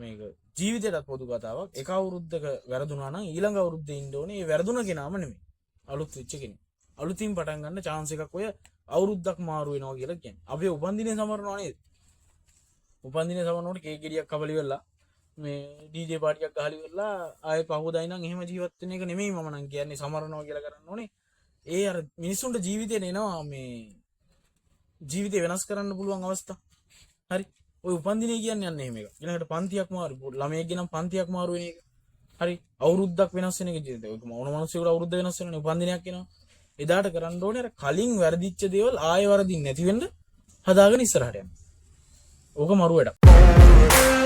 මේක ජීවිතයටත් පොදු කතාවක්. එක අවුරුද්දක වැරදුනා නම් ඊළඟ අවුරුද්දේ ඉන්න ඕනේ ඒ වැරදුන කෙනාම නෙමෙයි, අලුත් වෙච්ච කෙනෙක්. අලුතින් පටන් ගන්න චාන්ස් එකක් ඔය අවුරුද්දක් මාරු වෙනවා කියලා කියන්නේ. අපි උපන්දිනේ සමරනවා නේද? උපන්දිනේ සමරනකොට කේක් ගෙඩියක් කපලි වෙලා මේ ඩීජේ පාටියක් ගහලි වෙලා ආයේ පහුවදා ඉඳන් එහෙම ජීවත් වෙන එක නෙමෙයි මම නම් කියන්නේ සමරනවා කියලා කරන්න ඕනේ. ඒ අර මිනිස්සුන්ට ජීවිතේට එනවා මේ ජීවිතේ වෙනස් කරන්න පුළුවන් අවස්ථා. හරි. ඔය උපන්දිනේ කියන්නේ අන්න එහෙම එකක්. ඊළඟට පන්තියක් මාරු, ළමයෙක්ගේ නම් පන්තියක් මාරු වෙන එක. හරි. අවුරුද්දක් වෙනස් වෙන එක ජීවිතේ. ඔය මොන මිනිස්සුන්ට අවුරුද්ද වෙනස් වෙනවනේ, උපන්දිනයක් එනවා. එදාට කරන්න ඕනේ අර කලින් වැරදිච්ච දේවල් ආයෙ වරදින්න නැති වෙන්න හදාගෙන ඉස්සරහට යන්න. ඕක මරු වැඩක්.